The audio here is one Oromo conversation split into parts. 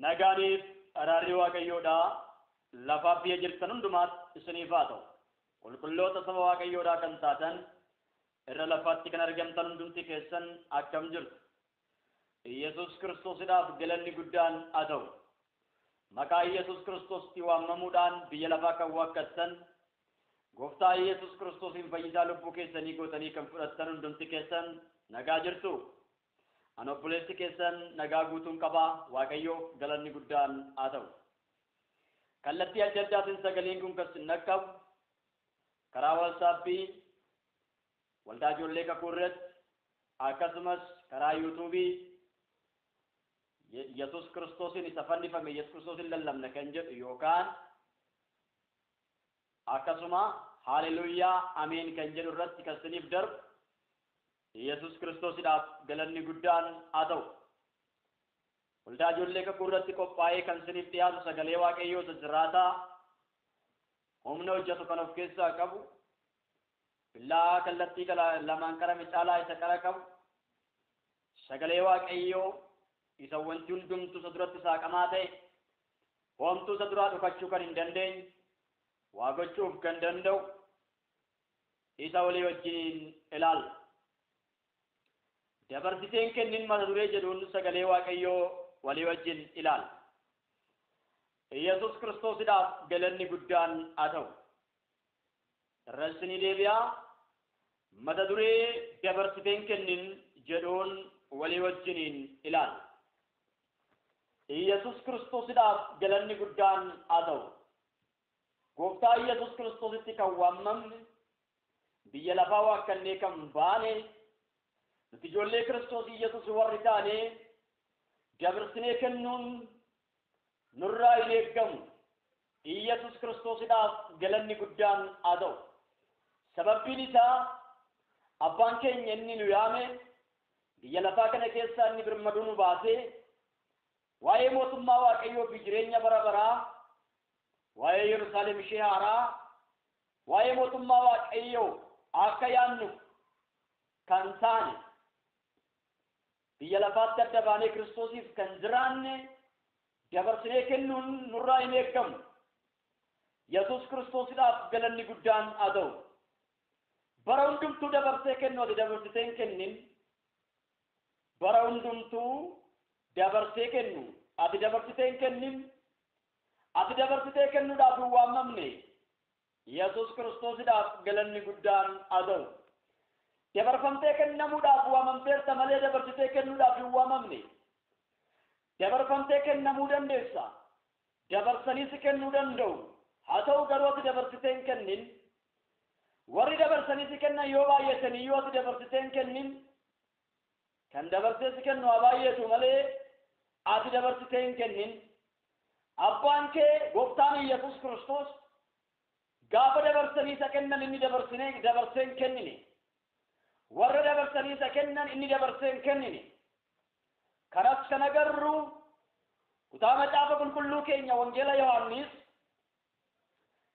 Nagaaniif araarri Waaqayyoodhaa lafaaf biyya jirtan hundumaatti isiniif haa ta'u. Qulqulloota saba Waaqayyoodhaa kan taatan irra lafaatti kan argamtan hundumti keessan akkam jirtu? Iyyasuus Kiristoosidhaaf galanni guddaan haa ta'u. Maqaa Iyyasuus Kiristoositti waamamuudhaan biyya lafaa kan waakkattan, Gooftaa Iyyasuus Kiristoosiin fayyisaa lubbuu keessanii gootanii kan fudhattan hundumti keessan nagaa jirtu? Ani obboleessi keessan nagaa guutuun qabaa, Waaqayyoof galanni guddaan haa ta'u. Kallattii adda addaatiin sagaleen kun kan sin dhaqqabu karaa WhatsAppii, waldaa ijoollee kakuu irratti, akkasumas karaa YouTubeii Yesuus Kiristoosiin isa fannifame Yesuus Kiristoosiin lallabna kan jedhu yookaan akkasuma haaleluyyaa ameen kan jedhu irratti kan siniif darbu Yesuus Kiristoosidhaaf galanni guddaan haa ta'u. Waldaa ijoollee kakuu irratti qophaa'ee kan siniif dhiyaatu sagalee Waaqayyoo isa jiraataa humna hojjetu kan of keessaa qabu, billaa kallattii lamaan qarame caalaa isa qara qabu, sagalee Waaqayyoo isa wanti hundumtuu isa duratti saaqamaa ta'e, homtuu isa duraa dhokachuu kan hin dandeenye, waa gochuuf kan danda'u, isa walii wajjiniin ilaalla. Dabarsiteen kennin mata duree jedhuun sagalee Waaqayyoo walii wajjin ilaalla. Iyyasuus Kiristoosidhaaf galanni guddaan haa ta'u. Irra isinii deebi'aa, mata duree dabarsiteen kennin jedhuun walii wajjiniin ilaalla. Iyyasuus Kiristoosidhaaf galanni guddaan haa ta'u. Gooftaa Iyyasuus Kiristoositti kan waamamne, biyya lafaa waakkannee kan baane, nuti ijoollee Kiristoos Iyyasuus warri taane dabarsinee kennuun nurraa hin eeggamu. Iyyasuus Kiristoosidhaaf galanni guddaan haa ta'u. Sababbiin isaa abbaan keenya inni nu yaame biyya lafaa kana keessaa inni birmaduu nu baasee waa'ee mootummaa Waaqayyoo fi jireenya bara baraa, waa'ee Yerusaalem ishee haaraa, waa'ee mootummaa Waaqayyoo akka yaadnu kan taane, biyya lafaatti adda baanee Kiristoosiif kan jiraanne dabarsinee kennuun nurraa hin eeggamu. Yesuus Kiristoosidhaaf galanni guddaan haa ta'u. Bara hundumtuu dabarsee kennu ati dabarsitee hin kennin. Bara hundumtuu dabarsee kennu ati dabarsitee hin kennin. Ati dabarsitee kennuudhaaf hin waamamne. Yesuus Kiristoosidhaaf galanni guddaan haa ta'u. Dabarfamtee kennamuudhaaf waamamteerta malee dabarsitee kennuudhaaf hin waamamne. Dabarfamtee kennamuu dandeessa. Dabarsanii si kennuu danda'u. Haa ta'u garuu ati dabarsitee hin kennin. Warri dabarsanii si kennan yoo baay'atan iyyuu ati dabarsitee hin kennin. Kan dabarsee si kennu haa baay'atu malee ati dabarsitee hin kennin. Abbaan kee Gooftaan Iyyasuus Kiristoos gaafa dabarsanii isa kennan inni dabarsee hin kennine. Warra dabarsanii isa kennan inni dabarsee hin kennine. Kanas kan agarru kutaa macaafa qulqulluu keenya Wangeela Yohaannis,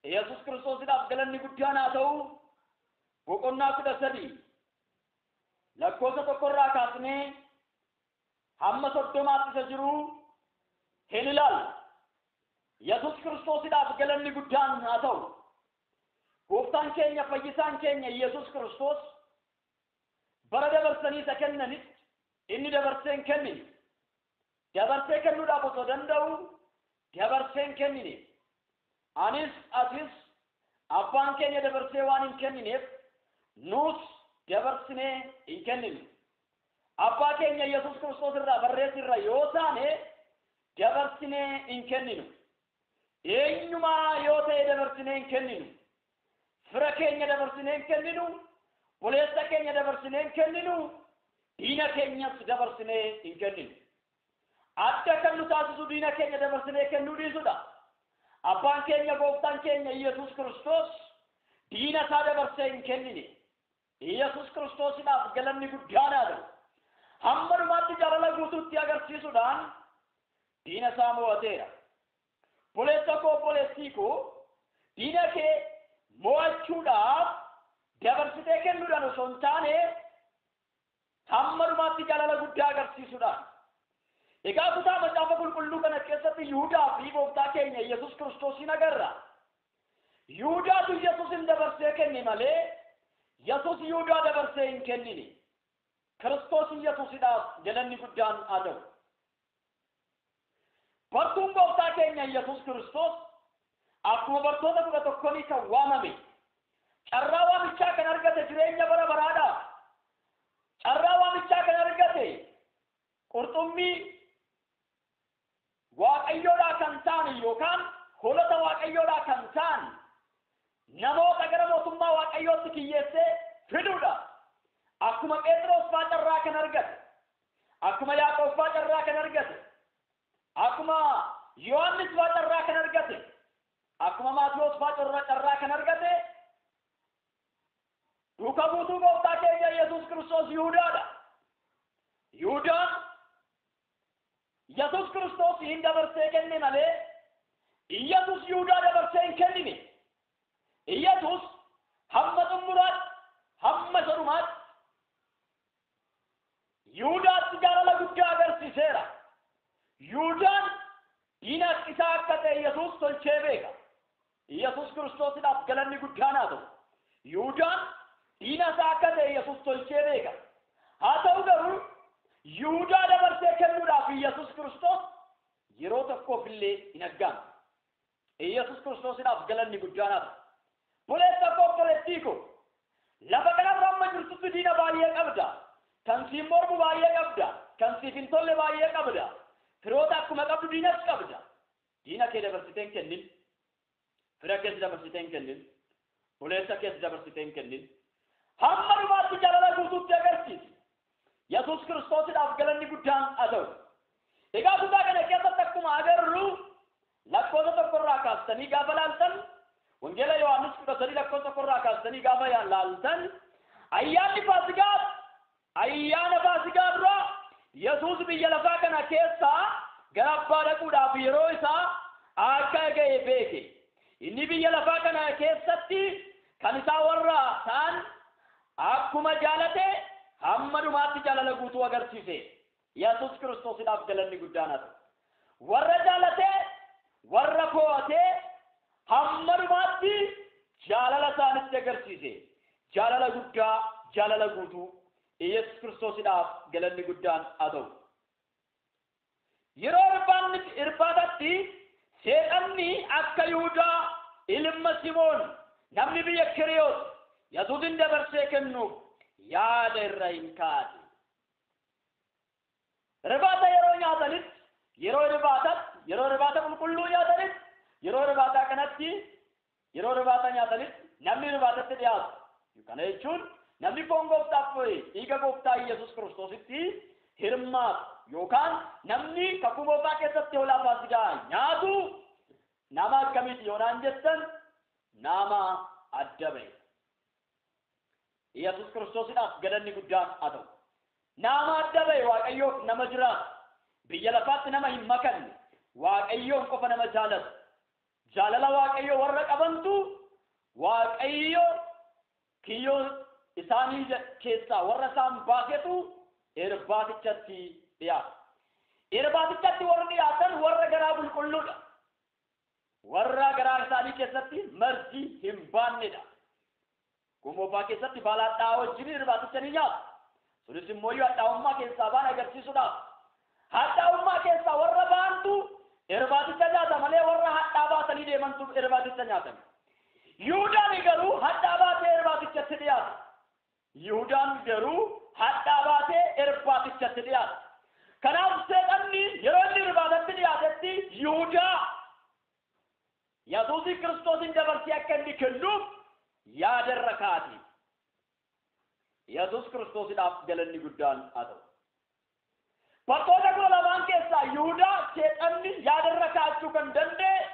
Iyyasuus Kiristoosidhaaf galanni guddaan haa ta'u, boqonnaa 13 lakkoofsa 1 irraa kaasnee hamma 30tti isa jiru hin ilaalla. Yesuus Kiristoosidhaaf galanni guddaan haa ta'u. Gooftaan keenya fayyisaan keenya Yesuus Kiristoos bara dabarsanii isa kennanitti inni dabarsee hin kennine. Dabarsee kennuudhaaf osoo danda'u dabarsee hin kennine. Anis atis abbaan keenya dabarsee waan hin kennineef nuus dabarsinee hin kenninu. Abbaa keenya Yesuus Kiristoos irraa barreessirra yoo taane dabarsinee hin kenninu. Eenyumaa yoo ta'e dabarsinee hin kenninu. Fira keenya dabarsinee hin kenninu. Obboleessa keenya dabarsinee hin kenninu. Diina keenyas dabarsinee hin kenninu. Adda kan nu taasisu diina keenya dabarsinee kennuu dhiisudha. Abbaan keenya Gooftaan keenya Yesuus Kiristoos diina isaa dabarsee hin kennine. Yesuus Kiristoosidhaaf galanni guddaan haa ta'u. Hamma dhumaatti jaalala guutuutti agarsiisuudhaan diina isaa mo'ateera. Obboleessa koo, obboleettii koo, diina kee mo'achuudhaaf dabarsitee kennuudhaan osoo hin taane hamma dhumaatti jaalala guddaa agarsiisuudhaan. Egaa kutaa macaafa qulqulluu kana keessatti Yihudaa fi gooftaa keenya Yesuus Kiristoosiin agarra. Yihudaatu Yesuusin dabarsee kenne malee Yesuus Yihudaa dabarsee hin kennine. Kiristoos Yesuusidhaaf galanni guddaan haa ta'u. Bartuun gooftaa keenya Yesuus Kiristoos akkuma bartoota 11 kan waamame, carraa waamichaa kan argate jireenya bara baraadhaaf, carraa waamichaa kan argate qurxummii Waaqayyoodhaa kan ta'an yookaan hoolota Waaqayyoodhaa kan ta'an namoota gara mootummaa Waaqayyootti kiyyeessee fiduudha. Akkuma Phexros faa carraa kan argate, akkuma Yaaqoob faa carraa kan argate, akkuma Yohaannis faa carraa kan argate, akkuma Maatiyos faa carraa kan argate, duuka buutuu gooftaa keenya Yesuus Kiristoos Yihudaadha. Yihudaan Yesuus Kiristoos hin dabarsee kenne malee Yesuus Yihudaa dabarsee hin kennine. Yesuus hamma xumuraatti, hamma isa dhumaatti Yihudaatti jaalala guddaa agarsiiseera. Yihudaan diina isaa akka ta'e Yesuus tolchee beeka. Yesuus Kiristoosiidhaaf galanni guddaan haa ta'u. Yihudaan diina isaa akka ta'e Yesuus tolchee beeka. Haa ta'u garuu Yihudaa dabarsee kennuudhaaf Yesuus Kiristoos yeroo tokkoof illee hin aggaamne. Yesuus Kiristoosiidhaaf galanni guddaan haa ta'u. Obboleessa koo, obboleettii koo, lafa kanarra amma jirtutti diina baay'ee qabda. Kan siin mormu baay'ee qabda. Kan siif hin tolle baay'ee qabda. Firoota akkuma qabdu diinas qabda. Diina kee dabarsitee hin kennin. Fira kees dabarsitee hin kennin. Obboleessa kees dabarsitee hin kennin. Hamma dhumaatti jaalala guutuutti agarsiisi. Yesuus Kiristoosiidhaaf galanni guddaan haa ta'u. Egaa kutaa kana keessatti akkuma agarru lakkoofsa 1 irraa kaastanii gaafa laaltan, Wangeela Yohaannis 13 lakkoofsa 1 irraa kaastanii gaafa laaltan, ayyaanni Faasigaa, ayyaana Faasigaa dura Yesuus biyya lafaa kana keessaa gara abbaa dhaquudhaaf yeroo isaa akka ga'e beeke. Inni biyya lafaa kana keessatti kan isaa warra ta'an akkuma jaalate hamma dhumaatti jaalala guutuu agarsiise. Yesuus Kiristoosiidhaaf galanni guddaan haa ta'u. Warra jaalate, warra fo'atee hamma dhumaatti jaalala isaanitti agarsiise. Jaalala guddaa, jaalala guutuu. Yesuus Kiristoosiidhaaf galanni guddaan haa ta'u. Yeroo irbaatatti seexanni akka Yihudaa ilma Simoon namni biyya Kiriyoot Yesuusin dabarsee kennuuf yaada irra hin kaa'ate. Irbaata yeroo nyaatanitti, yeroo irbaatatti, yeroo irbaata qulqulluu nyaatanitti, yeroo irbaataa kanatti, yeroo irbaata nyaatanitti namni irbaatatti dhiyaatu. Kana jechuun namni foon gooftaaf dhiiga gooftaa Yesuus Kiristoositti hirmaatu yookaan namni kakuu moofaa keessatti hoolaa Faasigaa nyaatu nama akkamiiti yoonaan jettan, nama adda ba'e. Yesuus Kiristoosiidhaaf galanni guddaan haa ta'u. Nama adda ba'e, Waaqayyoof nama jiraatu, biyya lafaatti nama hin makanne, Waaqayyoon qofa nama jaalatu, jaalala Waaqayyoo warra qabantu Waaqayyo kiyyoo isaanii keessaa warra isaan baasetu irbaatichatti dhiyaata. Irbaatichatti warri dhiyaatan warra garaa qulqulluudha. Warra garaa isaanii keessatti marzii hin baannedha. Kumoofaa keessatti baala hadhaa'aa wajjin irbaaticha ni nyaatu. Sunis immoo yoo hadhaa'ummaa keessaa baan agarsiisuudhaaf. Hadhaa'ummaa keessaa warra baantu irbaaticha nyaata malee warra hadhaa baatanii deemantu irbaaticha nyaatan. Yihuudaan garuu hadhaa baatee irbaatichatti dhiyaata. Yihuudaan garuu hadhaa baatee irbaatichatti dhiyaata. Kanaaf seexanni yeroo inni irbaatatti dhiyaatetti Yihudaa Yesuusii Kiristoosin dabarsee akka inni kennuuf yaada irra kaati. Yesuus Kiristoosidhaaf galanni guddaan haa ta'u. Bartoota 12 keessaa Yihudaa seexanni yaada irra kaachuu kan danda'e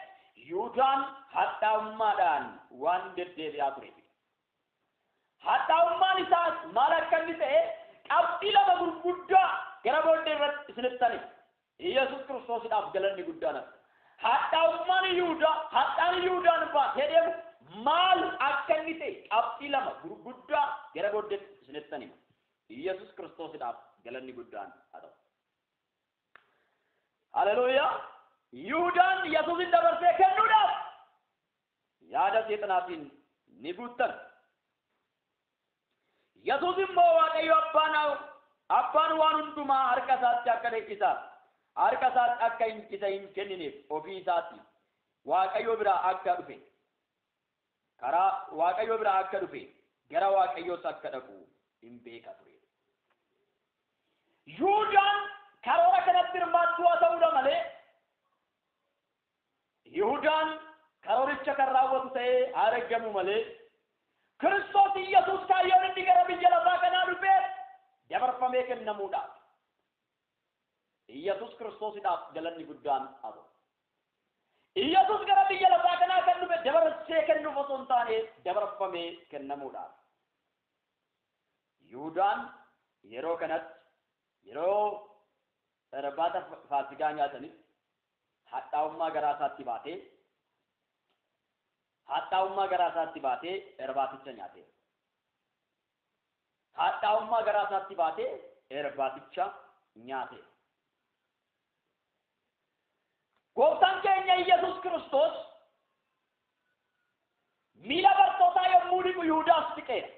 Yihudaan hadhaa'ummaadhaan waan deddeebi'aa tureef. Hadhaa'ummaan isaas maal akka inni ta'e qabxii lama gurguddaa gara booddee irratti isinittan hima. Yesuus Kiristoosidhaaf galanni guddaan haa ta'u. Hadhaa'ummaan Yihudaa, hadhaan Yihudaan baatee deemu maal akka inni ta'e qabxii lama gurguddaa gara booddeetti isinittan hima. Yesuus Kiristoosidhaaf galanni guddaan haa ta'u. Haleluuyaa! Yihuudaan Yesuusin dabarsee kennuudhaaf yaada seexanaatiin ni guuttame. Yesuus immoo Waaqayyo abbaan waan hundumaa harka isaatti akka isa harka isaatti akka isa hin kennineef ofii isaatti Waaqayyo biraa akka dhufe karaa Waaqayyo biraa akka dhufe gara Waaqayyoos akka dhaqu hin beeka ture. Yihuudaan karoora kanatti hirmaattuu haa ta'uudha malee Yihuudaan karooricha kan raawwatu ta'ee haa argamu malee Kiristoos Iyyasuus kaayyoon inni gara biyya lafaa kanaa dhufee dabarfamee kennamuudhaaf. Iyyasuus Kiristoosidhaaf galanni guddaan haa ta'u. Iyyasuus gara biyya lafaa kanaa kan dhufe dabarsee kennuuf osoo hin taane dabarfamee kennamuudhaaf. Yihuudaan yeroo kanatti yeroo irbaata Faasigaa nyaatanitti hadhaa'ummaa garaa isaatti baatee hadhaa'ummaa garaa isaatti baatee irbaaticha nyaate. Hadhaa'ummaa garaa isaatti baatee irbaaticha nyaate. Gooftaan keenya Iyyasuus Kiristoos miila bartootaa yommuu dhiqu Yihudaas dhiqeera.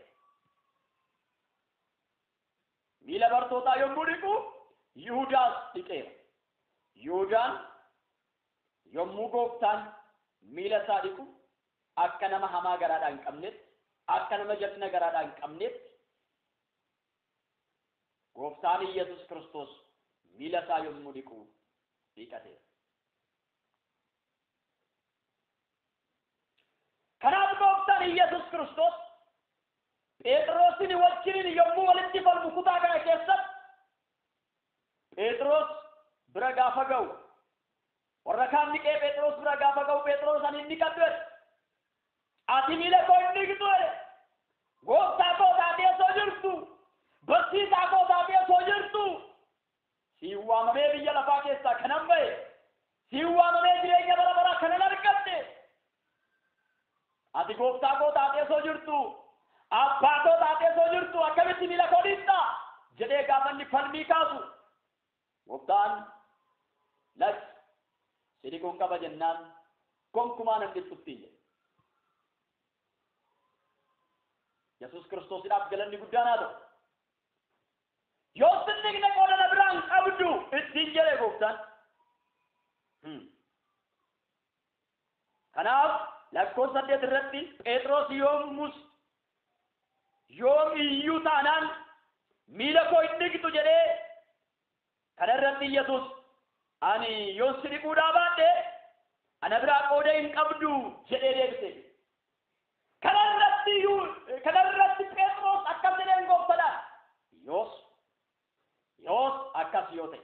Miila bartootaa yommuu dhiqu Yihudaas dhiqeera. Yihudaan yommuu gooftaan miila isaa dhiqu akka nama hamaa garaadhaa hin qabnetti, akka nama jal'ina garaadhaa hin qabnetti gooftaan Iyyasuus Kiristoos miila isaa yommuu dhiqu dhiqateera. Kanaaf gooftaan Iyyasuus Kiristoos Phexrosin wajjiniin yommuu walitti falmu kutaa kana keessatti Phexros bira gaafa ga'u warra kaan dhiqee Phexros bira gaafa ga'u Phexros ani hin dhiqadhu jedhe. Ati miila koo hin dhiqxu jedhe. Gooftaa koo taatee osoo jirtu, barsiisaa koo taatee osoo jirtu, siin waamamee biyya lafaa keessaa kanan ba'e, siin waamamee jireenya bara baraa kanan argadhe. Ati gooftaa koo taatee osoo jirtu, abbaa koo taatee osoo jirtu, akkamitti miila koo dhiqxa jedhee gaafa inni falmii kaasu gooftaan lakki si dhiquun qaba jennaan gonkumaa nan dhiqxuttiin jedhe. Yesuus Kiristoosidhaaf galanni guddaan haa ta'u. Yoo sin dhiqne qooda na biraa hin qabdu ittiin jedhe gooftaan. Kanaaf lakkoofsa 8 irratti Phexros yommus yoom iyyuu taanaan miila koo hin dhiqxu jedhee kana irratti Yesuus ani yoon si dhiquudhaa baadhe ana biraa qooda hin qabdu jedhee deebise. Kana irratti kana irratti Phexros akkas jedheen gooftaadhaan yoos akkas yoo ta'e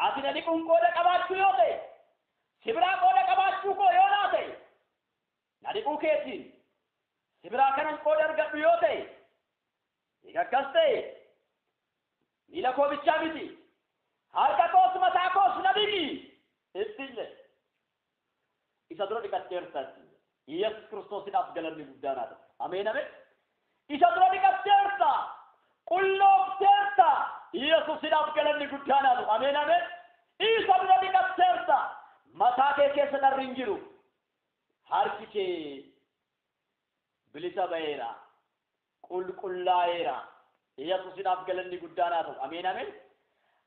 ati na dhiquun qooda qabaachuu yoo ta'e si biraa qooda qabaachuu koo yoo naa ta'e na dhiquu keetiin si biraa kanan qooda argadhu yoo ta'e egaa akkas ta'e miila koo bichaa miti harka koos mataa koos na dhiqi ittiin jedhe. Isa dura dhiqatteerta ittiin jedhe. Yesuus Kiristoosidhaaf galanni guddaan haa ta'u. Ameen ameen. Isa dura dhiqatteerta, qulloofteerta. Yesuusidhaaf galanni guddaan haa ta'u. Ameen ameen. Isa dura dhiqatteerta. Mataa kee keessa dharri hin jiru. Harki kee bilisa ba'eera. Qulqullaa'eera. Yesuusidhaaf galanni guddaan haa ta'u. Ameen ameen.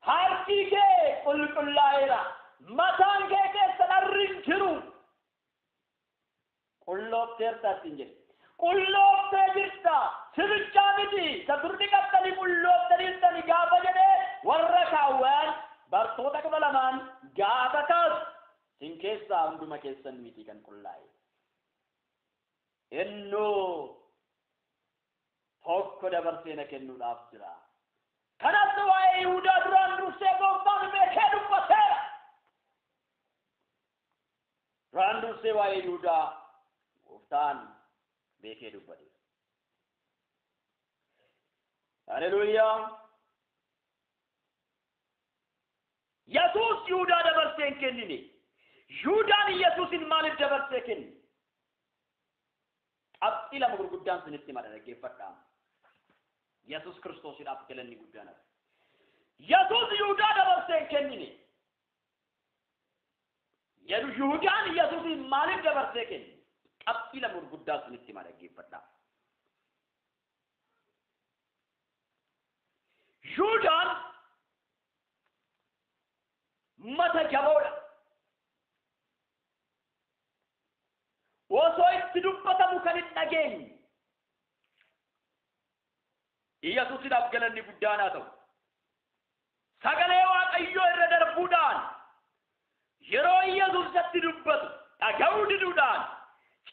Harki kee qulqullaa'eera. Mataan kee keessa dharri hin jiru. Qulloofteerta ittiin jedhe. Qullooftee jirta. Si bichaa miti. Isa dur dhiqattanii qullooftaniirtani gaafa jedhee warra kaawwan bartoota 12 gaafa kaasu sin keessaa hunduma keessan miti kan qullaa'e. Innoo tokko dabarsee na kennuudhaaf jira. Kanas waa'ee Yihudaa duraan dursee gooftaan beekee dubbateera. Duraan dursee waa'ee Yihudaa gooftaan beekee dubbateera. Haleluuyaa. Yesuus Yihudaa dabarsee hin kennine. Yihudaan Yesuusin maaliif dabarsee kenne? Qabxii lama gurguddaan sinitti hima dhaggeeffadhaa. Yesuus Kiristoosidhaaf galanni guddaan haa ta'u. Yesuus Yihudaa dabarsee hin kennine. Jedhu Yihuudaan Yesuusiin maaliif dabarsee kenne? Qabxii lama gurguddaa isinitti hima, dhaggeeffadhaa. Yihuudaan mata jaboodha. Osoo itti dubbatamu kan hin dhageenye. Yesuusidhaaf galanni guddaan haa ta'u. Sagalee Waaqayyoo irra darbuudhaan yeroo Yesuus isatti dubbatu dhaga'uu diduudhaan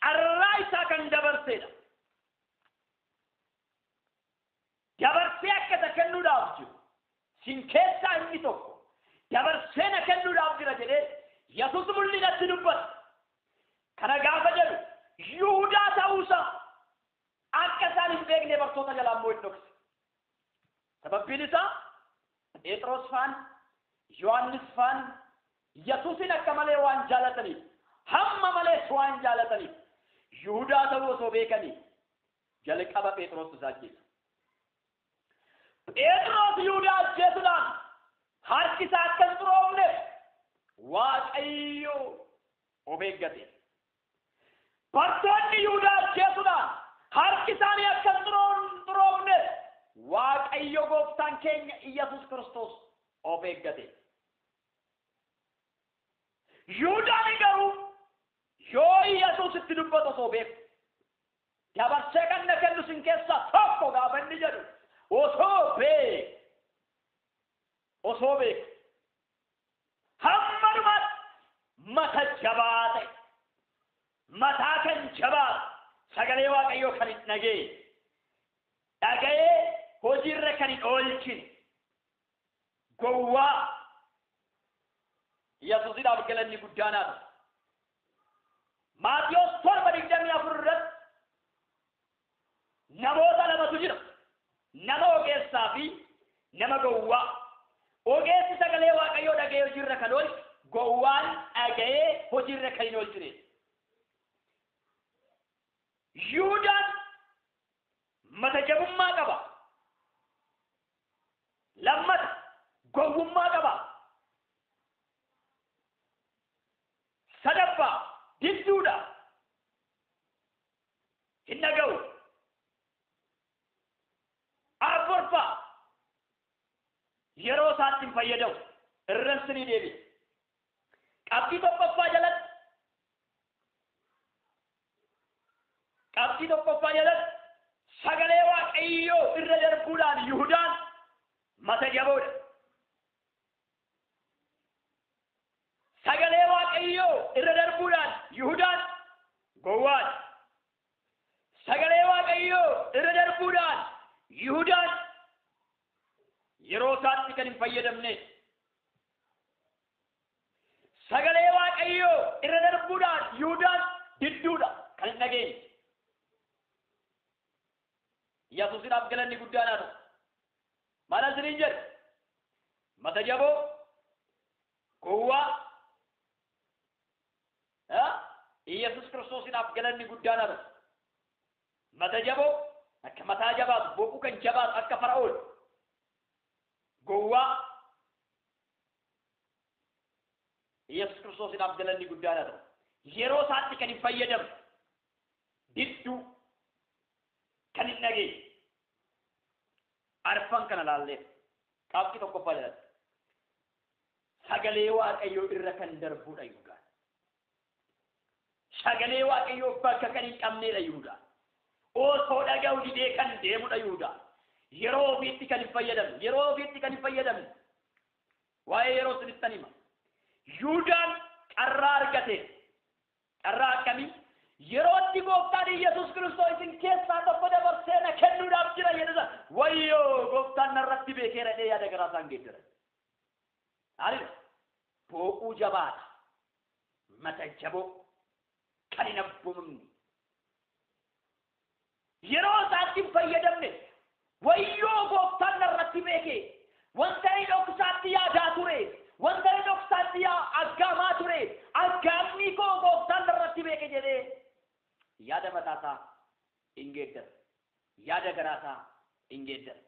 carraa isaa kan dabarseedha. Dabarsee akka isa kennuudhaaf jiru sin keessaa inni tokko dabarsee na kennuudhaaf jira jedhee Yesuus mul'inatti dubbata. Kana gaafa jedhu Yihudaa ta'uusaa akka isaan hin beekne bartoota jalaa immoo hin dhokse. Sababbiin isaa Phexros faan, Yohaannis faan Yesuusin akka malee waan jaalataniif, hamma malees waan jaalataniif, Yihudaa ta'uu osoo beekanii jalqaba Phexros isa ajjeese. Phexros Yihudaa ajjeesuudhaan harki isaa akka hin xuroofneef Waaqayyo of eeggate. Bartoonni Yihudaa ajjeesuudhaan harki isaanii akka hin xuroofneef Waaqayyo gooftaan keenya Iyyasuus Kiristoos of eeggate. Yihudaan garuu yoo Iyyasuus itti dubbatu osoo beeku dabarsee kan na kennu sin keessaa tokko gaafa inni jedhu osoo beeku osoo beeku hamma dhumaatti mata jabaa ta'e, mataa kan jabaa, sagalee Waaqayyoo kan hin dhageenye, dhaga'ee hojiirra kan hin oolchine, gowwaa. Yesuusidhaaf galanni guddaan haa ta'u. Maatiyos 7:24 irratti namoota lamatu jira. Nama ogeessaa fi nama gowwaa. Ogeessi sagalee Waaqayyoo dhaga'ee hojiirra kan oolchu, gowwaan dhaga'ee hojiirra kan hin oolchine. Yihuudaan mata jabummaa qaba. Lammata gowwummaa qaba. Sadaffaa didduudha. Hin dhaga'u. Afurffaa yeroo isaatti hin fayyadamu. Irran sinii deebi'a. Qabxii tokkoffaa jalatti qabxii tokkoffaa jalatti sagalee Waaqayyoo irra darbuudhaan Yihudaan mata jaboodha. Sagalee Waaqayyoo irra darbuudhaan Yihudaan gowwaadha. Sagalee Waaqayyoo irra darbuudhaan Yihudaan yeroo isaatti kan hin fayyadamne. Sagalee Waaqayyoo irra darbuudhaan Yihudaan didduudha kan hin dhageenye. Yesuusidhaaf galanni guddaan haa ta'u. Maal isiniin jedhu? Mata jaboo, gowwaa, Yesuus Kiristoosiidhaaf galanni guddaan haa ta'u. Mata jaboo akka mataa jabaatu, boquu kan jabaatu akka Fara'oon, gowwaa. Yesuus Kiristoosiidhaaf galanni guddaan haa ta'u. Yeroo isaatti kan hin fayyadamne, didduu, kan hin dhageenye. Arfan kana laalleef qabxii tokkoffaa jalatti sagalee Waaqayyoo irra kan darbuudha Yihudaan. Sagalee Waaqayyoo bakka kan hin qabneedha Yihudaan. Osoo dhaga'u didee kan deemudha Yihudaan. Yeroo ofiitti kan hin fayyadamne, yeroo ofiitti kan hin fayyadamne. Waa'ee yeroo isinittan hima. Yihudaan carraa argate. Carraa akkamii? Yerootti gooftaan Iyyasuus Kiristoos isin keessaa tokko dabarsee na kennuudhaaf jira jedhu sana, wayyoo gooftaan narratti beekeera jedhee yaada garaa isaan geeddaran. Maalidha? Boo'uu jabaadha. Mata jaboo kan hin abboomamne. Yeroo isaatti hin fayyadamne, wayyoo gooftaan narratti beeke, wanta inni dhoksaatti yaadaa ture, wanta inni dhoksaatti aggaamaa ture, aggaammii koo gooftaan narratti beeke jedhee yaada mataasaa hin geeddara. Yaada garaasaa hin geeddara.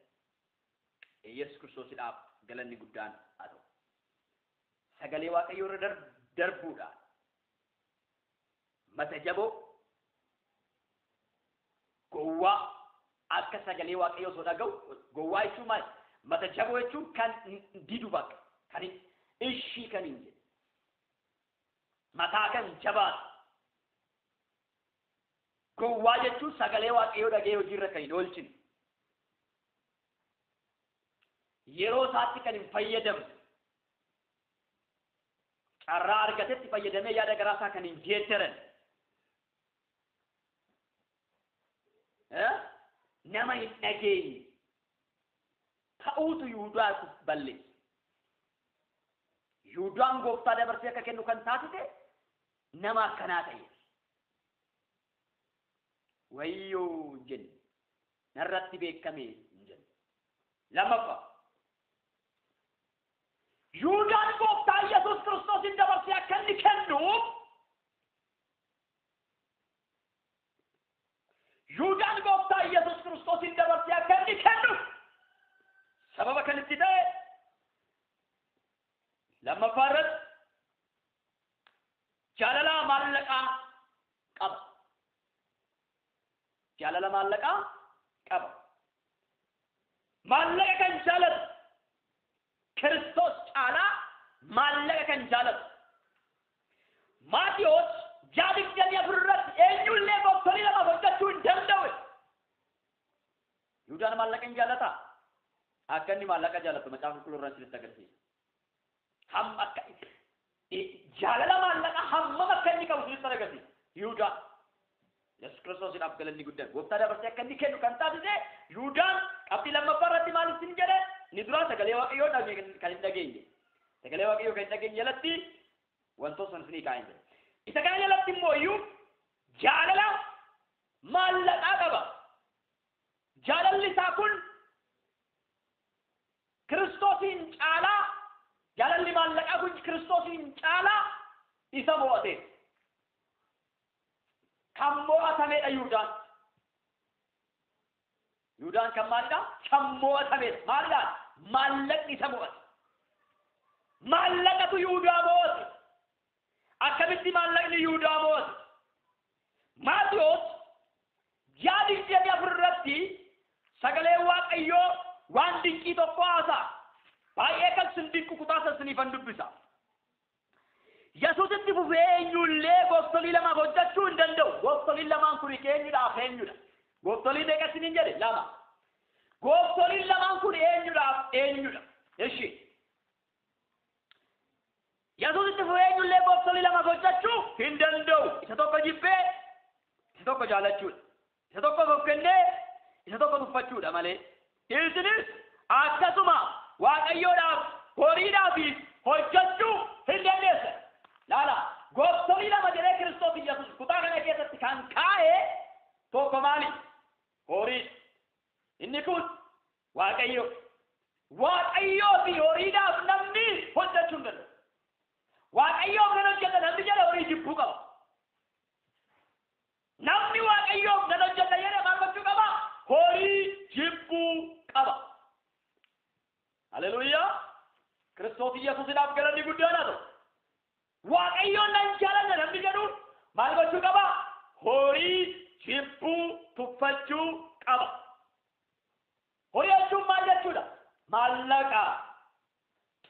Yesuus Kiristoosidhaaf galanni guddaan haa ta'u. Sagalee Waaqayyoo irra darbuudhaan Mata jaboo, gowwaa, akka sagalee Waaqayyoo osoo dhaga'u. Gowwaa jechuun maal? Mata jaboo jechuun kan didu, bakka kan ishii kan hin jedhe, mataa kan jabaatu. Gowwaa jechuun sagalee Waaqayyoo dhaga'ee hojiirra kan hin oolchine, yeroo isaatti kan hin fayyadamne, carraa argatetti fayyadamee yaada garaa isaa kan hin geeddaran, nama hin dhageenye ta'uutu Yihudaa balleesse. Yihudaan Gooftaa dabarsee akka kennu kan taasise nama akkanaa ta'e. Wayyoo hin jenne, narratti beekame hin jenne. Lammaffaa, Yihudaan Gooftaa Yesuus Kiristoosin dabarsee akka inni kennuuf, Yihudaan Gooftaa Yesuus Kiristoosin dabarsee akka inni kennuuf sababa kan itti ta'e lammaffaa irratti jaalala maallaqaa qaba. Jaalala maallaqaa qaba. Maallaqa kan jaalatu, Kiristoos caalaa maallaqa kan jaalatu. Maatiyoos 6:24 irratti eenyullee gooftolii lamaaf hojjechuu hin danda'u. Yihudaan maallaqa hin jaalataa? Akka inni maallaqa jaalatu Macaafa Qulqulluu irraa isinitti agarsiisa. Hamma akka jaalala maallaqaa hammam akka inni qabu isinitti agarsiisa. Yihudaan Yesuus Kiristoosiidhaaf galanni guddaan. Gooftaa dabarsee akka inni kennu kan taasise Yihudaan qabxii lammaffaa irratti maal isin jedhe? Inni duraa sagalee Waaqayyoo kan hin dhageenye. Sagalee Waaqayyoo kan hin dhageenye jalatti wantoota sana isinii kaa'een jedhe. Isa kana jalatti immoo iyyuu jaalala maallaqaa qaba. Jaalalli isaa kun Kiristoosiin caalaa, jaalalli maallaqaa kun Kiristoosiin caalaa isa mo'ate. Kan mo'atamedha Yihudaan. Yihudaan kan maalidha? Kan mo'atamedha. Maalidha? Maallaqni isa mo'ate. Maallaqatu Yihudaa mo'ate. Akkamitti maallaqni Yihudaa mo'ate? Maatiyoos 6:24 irratti sagalee Waaqayyoo waan dinqii tokko haasa'a. Baay'ee kan sin dinqu kutaa san siniifan dubbisa. Yesuus itti fufee, eenyullee gooftolii lamaaf hojjechuu hin danda'u. Gooftoliin lamaan kun eenyudhaaf eenyudha? Gooftolii meeqa isiniin jedhe? Lama. Gooftoliin lamaan kun eenyudhaaf eenyudha? Ishi. Yesuus itti fufee, eenyullee gooftolii lamaaf hojjechuu hin danda'u. Isa tokko jibbee isa tokko jaalachuudha. Isa tokko of kennee isa tokko tuffachuudha malee. Isinis akkasuma Waaqayyoodhaaf horiidhaafis hojjechuu hin dandeessan. Laala, gooftolii lama jedhee Kiristoos Yesuus kutaa kana keessatti kan kaa'e tokko maali? Horii. Inni kun Waaqayyo. Waaqayyoo fi horiidhaaf namni hojjechuu hin danda'u. Waaqayyoof nan hojjeta namni jedhe horii jibbuu qaba. Namni Waaqayyoof nan hojjeta jedhe maal gochuu qaba? Horii jibbuu qaba. Haleluuyaa! Kiristoos Yesuusidhaaf galanni guddaan haa ta'u. Waaqayyoon nan jaaladha namni jedhu maal gochuu qaba? Horii jibbuu, tuffachuu qaba. Horii jechuun maal jechuudha? Maallaqa,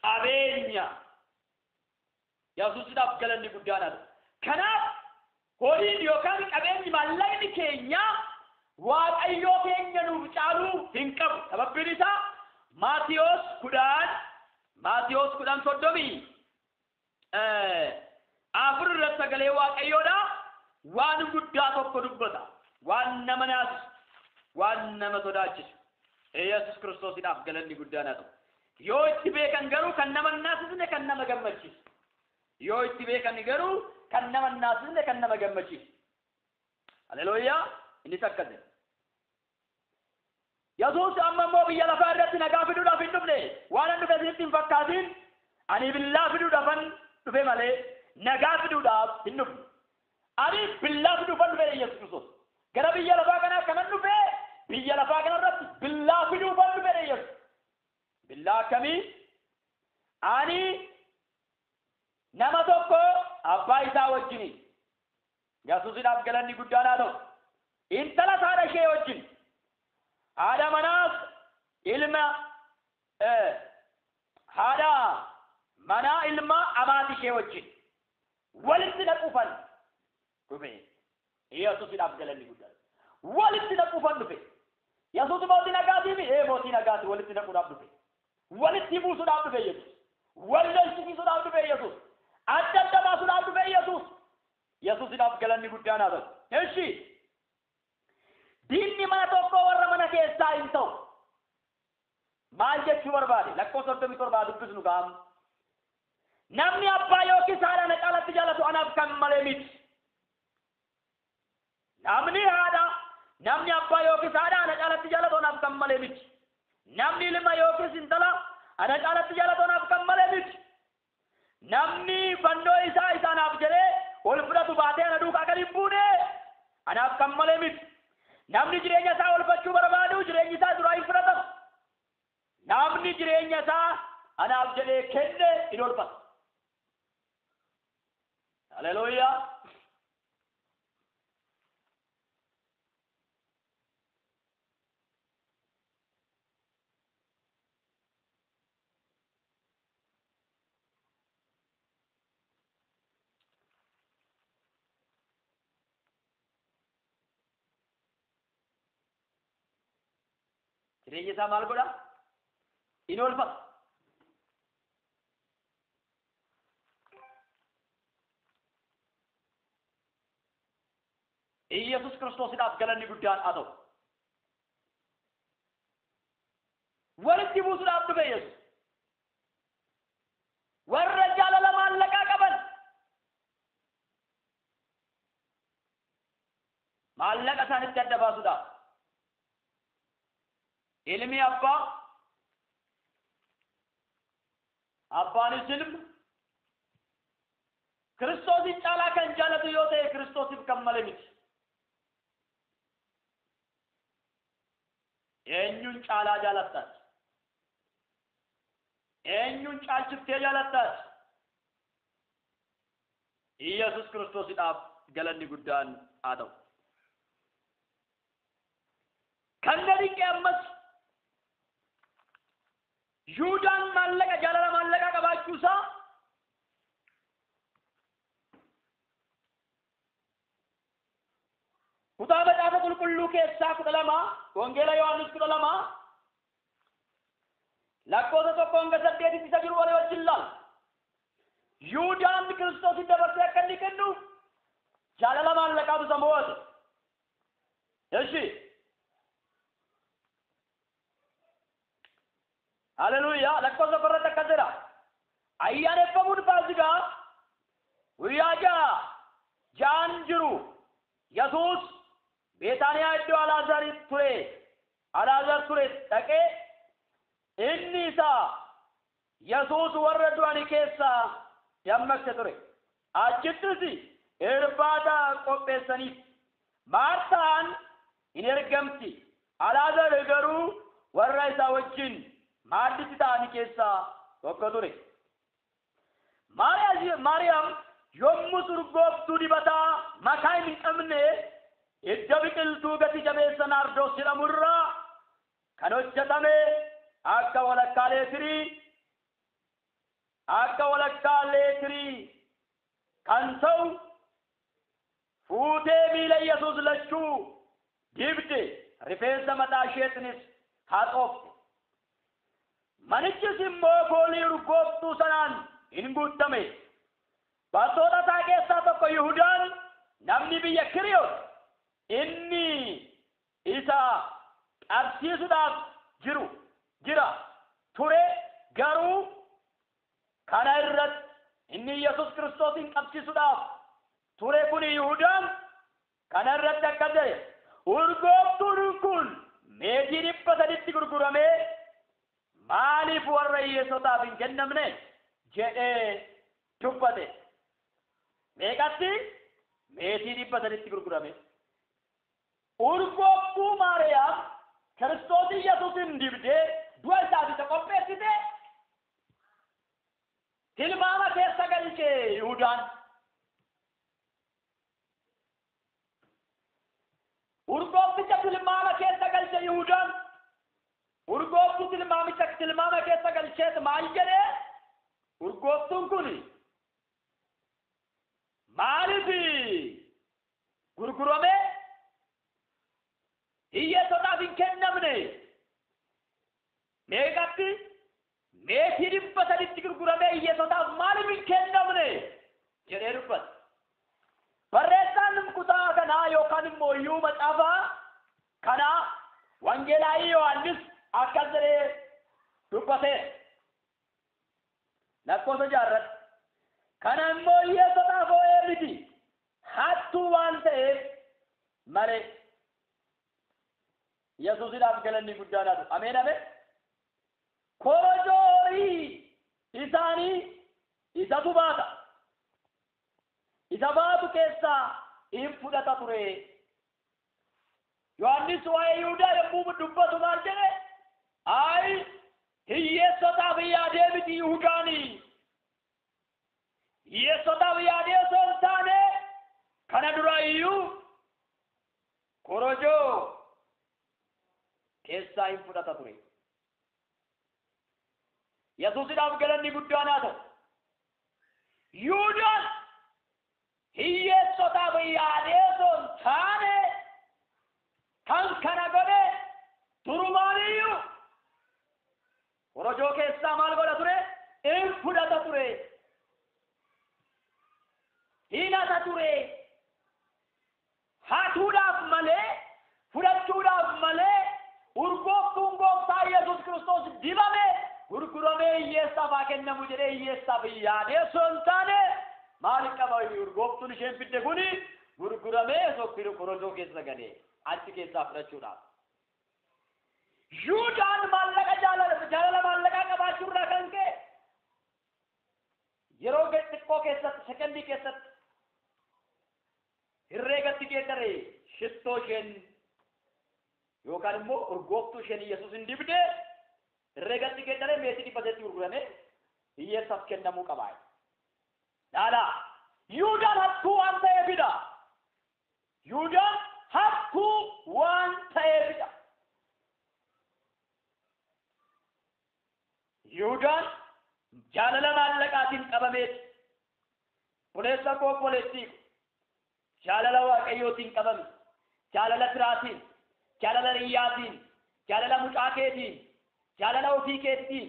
qabeenya. Yesuusidhaaf galanni guddaan haa ta'u. Kanaaf horiin yookaan qabeenyi, maallaqni keenya Waaqayyoo keenya nuuf caaluu hin qabu. Sababbiin isaa Maatiyoos 10, Maatiyoos 10:34 irratti sagalee Waaqayyoodha. Waan guddaa tokko dubbata. Waan nama naasisu, waan nama sodaachisu. Yesuus Kiristoosiidhaaf galanni guddaan haa ta'u. Yoo itti beekan garuu kan nama naasisne, kan nama gammachiisu. Yoo itti beekan garuu kan nama naasisne, kan nama gammachiisu. Haleluuyaa! Innis akkas jedha. Yesuus amma immoo biyya lafaa irratti nagaa fiduudhaaf hin dhufne. Waan an dhufe isinitti hin fakkaatin. Ani billaa fiduudhaafan dhufe malee nagaa fiduudhaaf hin dhufne. Ani billaa fiduufan dhufe Yesuus Kiristoos. Gara biyya lafaa kanaa kanan dhufe biyya lafaa kanarratti billaa fiduufan dhufe Yesuus. Billaa akkamii? Ani nama tokko abbaa isaa wajjiniin Yesuusidhaaf galanni guddaan haa ta'u. Intala haadha ishee wajjin haadha manaas ilma haadha manaa ilma amaati ishee wajjin walitti naquufan dhufe. Yesuusidhaaf galanni guddaan. Walitti naquufan dhufe. Yesuus mootii nagaatiif mootii nagaati walitti naquudhaaf dhufe. Walitti buusuudhaaf dhufe Yesuus. Wal lolchisiisuudhaaf dhufe Yesuus. Adda adda baasuudhaaf dhufe Yesuus. Yesuusidhaaf galanni guddaan haa ta'u. Eshi diinni mana tokko warra mana keessaa hin ta'u. Maal jechuu barbaade? Lakkoofsa 37 dubbisnu gaam. Namni abbaa yookiis haadha na caalatti jaalatu anaaf kan malee miti. Namni haadha, namni abbaa yookiis haadha ana caalatti jaalatu anaaf kan malee miti. Namni ilma yookiis intala ana caalatti jaalatu anaaf kan malee miti. Namni fannoo isaa isaanaaf jedhee ol fudhatu baatee ana duukaa kan hin buune anaaf kan malee miti. Namni jireenya isaa olfachuu barbaadu jireenyi isaa duraa hin fudhatamu. Namni jireenya isaa anaaf jedhee kenne hin olfata. Haleluuyaa. Jireenya isaa maal godha? In olfata. Iyyasuus Kiristoosiidhaaf galanni guddaan haa ta'u. Walitti buusuudhaaf dhufe Yesuus. Warra jaalala maallaqaa qaban maallaqa isaanitti adda baasuudhaaf. Ilmi abbaa, abbaanis ilma. Kiristoosin caalaa kan jaalatu yoo ta'e Kiristoosiif kan male miti. Eenyuun caalaa jaalattaati? Eenyuun caalchiftee jaalattaati? Iyyasuus Kiristoosidhaaf galanni guddaan haa ta'u. Kan na dinqe ammas Yihuudaan maallaqa jaalala maallaqaa qabaachuu isaa kutaa macaafa qulqulluu keessaa 12 Wangeela Yohaannis 12 lakkoofsa 1 hanga 8 isa jiru walii wajjin laala. Yihuudaan Kiristoosin dabarsee akka inni kennuuf jaalala maallaqaatu isa mo'ate. Eshi Haleluuyaa. Lakkoofsa 1 irratti akkas jedha. Ayyaaneffamuun Faasigaa guyyaa 6 jiru Yesuus Beetaaniyaa iddoo Alaazar ture dhaqee inni isa Yesuus warra du'anii keessaa dammaqse ture. Achittis irbaata qopheessaniif. Maartaan hin ergamti. Alaazar garuu warra isaa wajjin maadditti ta'anii keessaa tokko ture. Maariyaam yommuu urgooftuu dibataa makaa hin qabne idda biqiltuu gati jabeessa naardoos jedhamu irraa kan hojjetame akka walakkaa leetirii kan ta'u fuutee miila Yesuus lachuu dibde, rifeensa mataa isheetinis haxoofte. Manichis immoo foolii urgooftuu sanaan hin guutame. Bartoota isaa keessaa tokko Yihudaan namni biyya Kiriyoot inni isa qabsiisuudhaaf jira ture, garuu kana irratti inni Yesuus Kiristoosin qabsiisuudhaaf ture kun Yihudaan kana irratti akka jedhe, urgooftuun kun meetii 300tti gurguramee maaliif warra hiyyeessotaaf hin kennamne jedhee dubbate. Meeqatti? Meetii 300tti gurgurame. Urgooftuu Maariyaam Kiristoos Yesuusin dibdee du'a isaaf isa qopheessite tilmaama keessa galchee Yihudaan. Tilmaamicha tilmaama keessa galcheet maal jedhee? Urgooftuun kun maaliif gurgurame hiyyeessotaaf hin kennamne? Meeqatti? Meetii 300tti gurguramee hiyyeessotaaf maaliif hin kennamne jedhee dubbata. Barreessaan kutaa kanaa yookaan immoo iyyuu macaafa kanaa, Wangeelaa Yohaannis, akkas jedhee dubbate lakkoofsa 6rratti: "Kana immoo hiyyeessotaaf oo'ee miti, hattuu waan ta'eef malee." Yesuusidhaaf galanni guddaan haa ta'u. Ameen, ameen. Korojoo horii isaanii isatu baata, isa baatu keessaa in fudhata ture. Yohannis waa'ee Yihudaa yommuu dubbatu maal jedhe? Ayi, hiyyeessotaaf yaadee miti. Yihudaani hiyyeessotaaf yaadee osoo hin taane, kana dura iyyuu korojoo keessaa hin fudhata ture. Yesuusidhaaf galanni guddaan haa ta'u. Yihuudaan hiyyeessotaaf yaadee osoo hin taane, kan kana godhe durumaan iyyuu korojoo keessaa maal godha ture? In fudhata ture. Hinata ture. Hatuudhaaf malee, fudhachuudhaaf malee, urgooftuun Gooftaa Yesuus Kiristoos dibame gurguramee hiyyeessaaf haa kennamu jedhee hiyyeessaaf yaadee osoo hin taane, maal qaba urgooftuun isheen fidde kuni gurguramee sokkiru korojoo keessa galee achi keessaa fudhachuudhaaf. Yuudaan maallaqa jaalala maallaqaa qabaachuurraa kan ka'e, yeroo xiqqoo keessatti, sekondii keessatti herreegatti geeddare. Shittoo isheen yookaan immoo urgooftuu isheen Yesuus hin dibde herreegatti geeddare, meetii 800tti gurgurame hiyyeessaaf kennamuu qaba. Dhaalaa, Yuudaan hattuu waan ta'eefidha. Yuudaan hattuu waan ta'eefidha. Yihuudaan jaalala maallaqaatiin qabameeti. Obboleessa koo, obboleettii ko, jaalala Waaqayyootiin qabame, jaalala firaatiin, jaalala riyyaatiin, jaalala mucaa keetiin, jaalala ofii keetiin,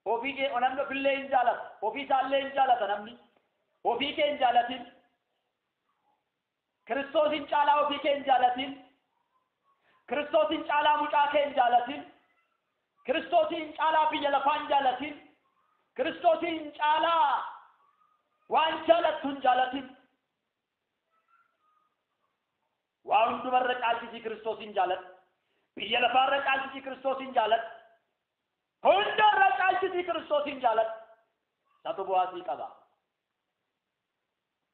ofii kee namni ofillee hin jaalata, ofii isaallee hin jaalata namni. Ofii kee hin jaalatin. Kiristoosin caalaa ofii kee hin jaalatin. Kiristoosin caalaa mucaa kee hin jaalatin. Kiristoosin caalaa biyya lafaa hin jaalatin. Kiristoosin caalaa waan jaalattu hin jaalatin. Waa hundumarra caalchisii Kiristoosin jaaladhu. Biyya lafaarra caalchisii Kiristoosin jaaladhu. Hundarra caalchisii Kiristoosin jaaladhu. Isatu bu'aa sii qaba.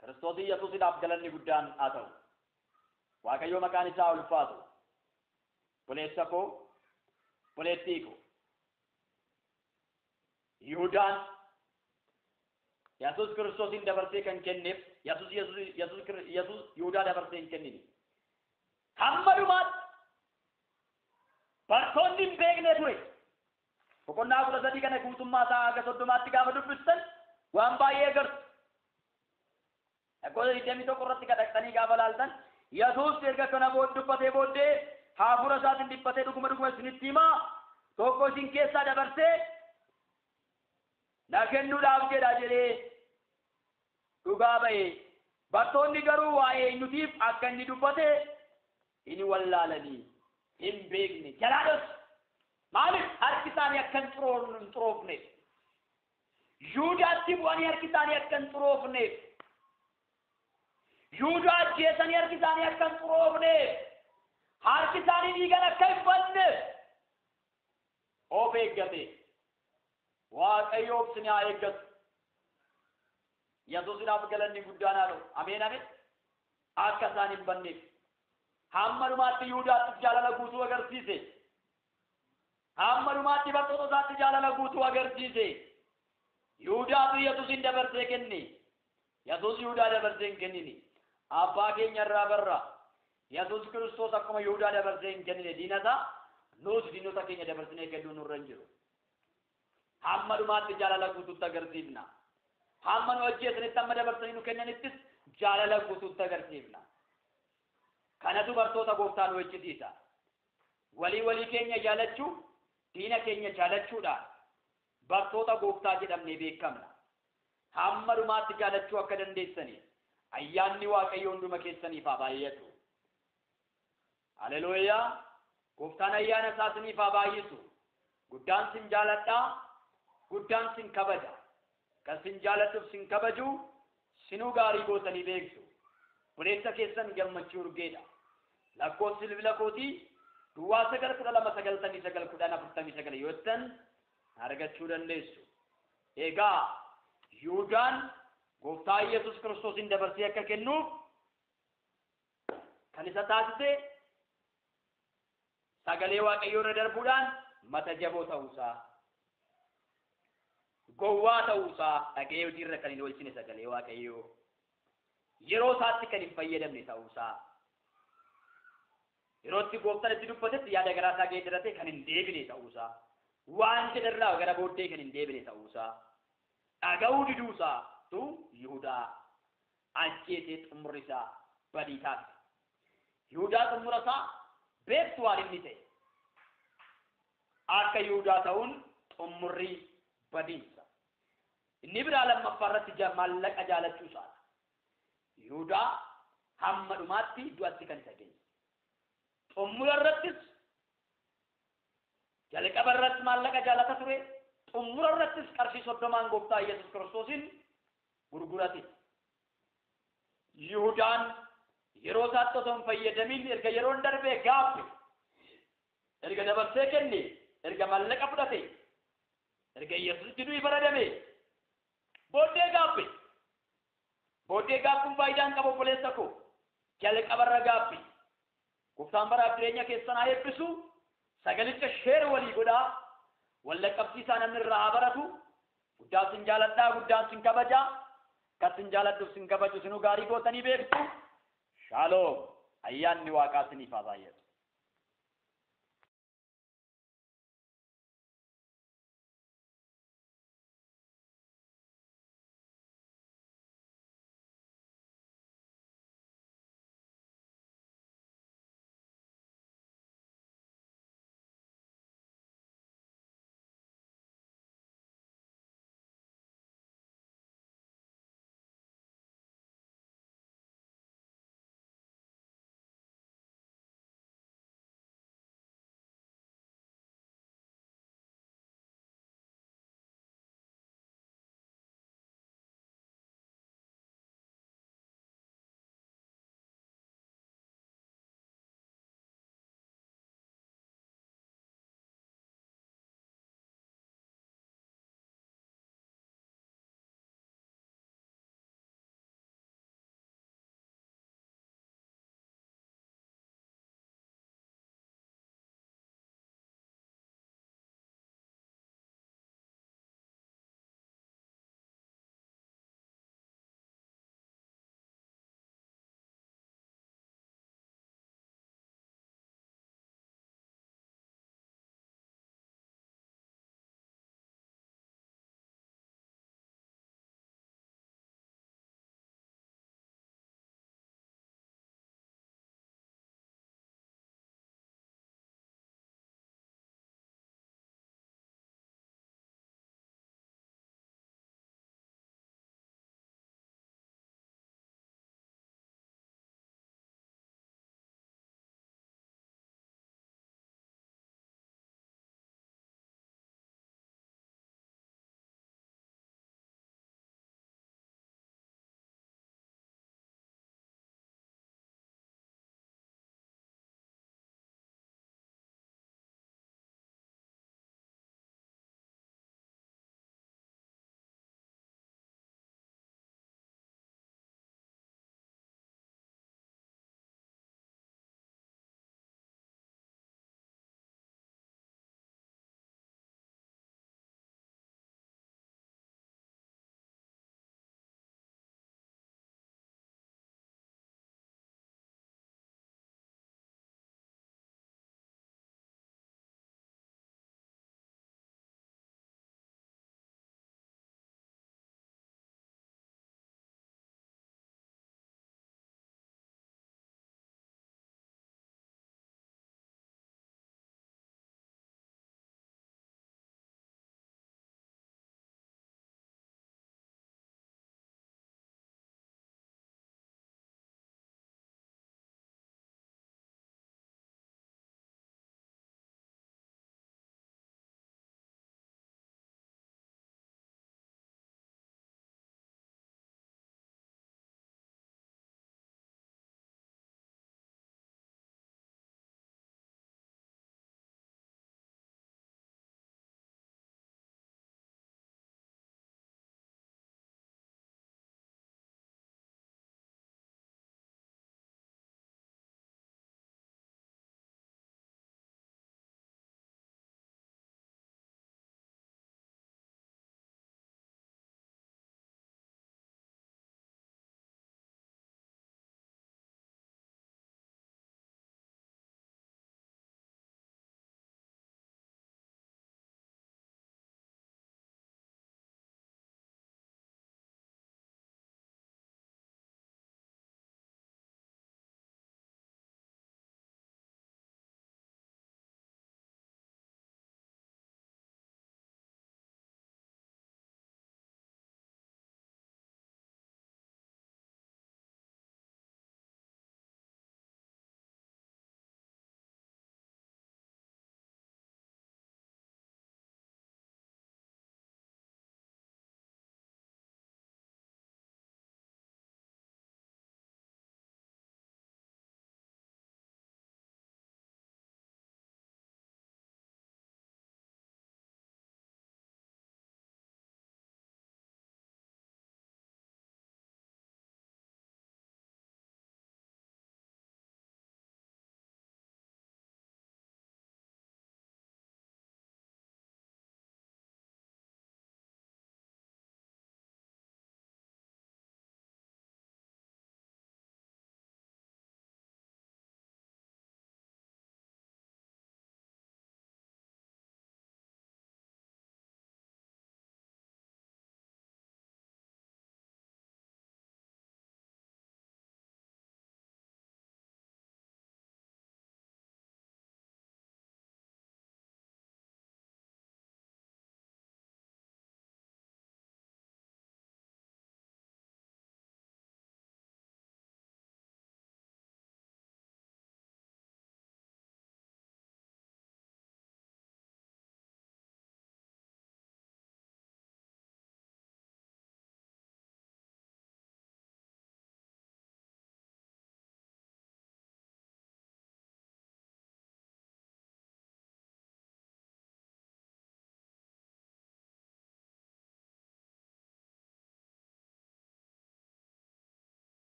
Kiristoosin Yesuusidhaaf galanni guddaan haa ta'u. Waaqayyo maqaan isaa ulfaatu. Obboleessa koo, obboleettii koo. Yihudaan Yesuus Kiristoosin dabarsee kan kenneef, Yesuus Yesuus Yesuus Yesuus Yihudaa dabarsee hin kennine. Hamma dhumaatti bartoonni hin beekne ture. Boqonnaa 13 kana guutummaa isaa haga 30tti gaafa dubbistan waan baay'ee agartu. Lakkoofsa 21 irratti kadhaqxanii gaafa laaltan, Yesuus erga kana dubbatee booddee hafuura isaatiin dhiphatee, "Dhuguma dhuguma isinitti himaa, tokko isin keessaa dabarsee na kennuudhaaf jedha" jedhee dhugaa ba'e. Bartoonni garuu waa'ee eenyutiif akka inni dubbate hin wallaalanii, hin beekne. Jalaa dhos. Maaliif? Harki isaanii akka hin xuroofneef. Yuudaatti bu'anii harki isaanii akka hin xuroofneef. Yuudaa ajjeesanii harki isaanii akka hin xuroofneef. Harki isaanii dhiigan akka hin badneef of eeggate. Waaqayyo obsini haa eeggatu. Yesuusidhaaf galanni guddaan haa ta'u. Ameen, ameen. Akka isaan hin banneef. Hamma dhumaatti Yuudaatti jaalala guutuu agarsiise. Hamma dhumaatti bartoota isaatti jaalala guutuu agarsiise. Yihudaatu Yesuusin dabarsee kenne. Yesuus Yihudaa dabarsee hin kennine. Abbaa keenya irraa barra. Yesuus Kiristoos akkuma Yihudaa dabarsee hin kennine diina isaa, Nuus diinota keenya dabarsinee kennuu nurra hin jiru. Hamma dhumaatti jaalala guutuutti agarsiifna. Hamma nu ajjeesanitti, hamma dabarsanii nu kennanittis jaalala guutuutti agarsiifna. Kanatu bartoota gooftaa nu jechisiisa. Walii walii keenya jaalachuu, diina keenya jaalachuudhaan bartoota gooftaa jedhamnee beekamna. Hamma dhumaatti jaalachuu akka dandeessaniif ayyaanni Waaqayyoo hunduma keessaniif haa baay'atu. Haleluuyaa! Gooftaan ayyaana isaa isiniif haa baay'isu. Guddaan sin jaaladhaa, guddaan sin kabaja. Kan sin jaaladhuuf sin kabaju sinuu gaarii gootanii beektu. Obboleessa keessan Gammachuu Urgeedha. Lakkoofsi bilbila kootii 09 12 99 10 49 yoo jettan argachuu dandeessu. Egaa Yihuudaan gooftaa Yesus Kiristoosin dabarsee akka kennuuf kan isa taasise sagalee Waaqayyoo irra darbuudhaan mata jaboo ta'uusaa, gowwaa ta'uusaa, dhaga'ee hojiirra kan hin oolchine, sagalee Waaqayyoo yeroo isaatti kan hin fayyadamne ta'uusaa, yerootti gooftaan itti dubbatetti yaada garaa isaa geeddarate kan hin deebine ta'uusaa, waan jedharraa gara booddee kan hin deebine ta'uusaa, dhaga'uu diduusaa tu Yihudaa ajjeesee xumurri isaa badii taasise. Yihudaa xumura isaa beektu waan inni ta'e. Akka Yihudaa ta'uun xumurri badiinsa. Inni biraa lammaffaa irratti maallaqa jaalachuu isaadha. Yihudaa hamma dhumaatti du'atti kan isa geesse. Xumura irrattis, jalqaba irratti maallaqa jaalata ture. Xumura irrattis qarshii 30n gooftaa Yesus Kiristoosin gurgurate. Yihudaan yeroo isaatti osoo hin fayyadamin erga yeroon darbee gaabbe, erga dabarsee kenne, erga maallaqa fudhate, erga Yesuusitti du'i faradame booddee gaabbe. Booddee gaabbuun faayidaa hin qabu, obboleessa koo. Jalqabarra gaabbe. Gooftaan baraaf jireenya keessan haa eebbisu. Sagalicha share walii godhaa. Wal dhaqqabsiisaa, namni irraa haa baratu. Guddaa sin jaaladhaa, guddaan sin kabajaa. Kan sin jaaladhuuf sin kabaju sinuu gaarii gootanii beektu. Shaaloom! Ayyaanni Waaqaa siniif haa baay'atu.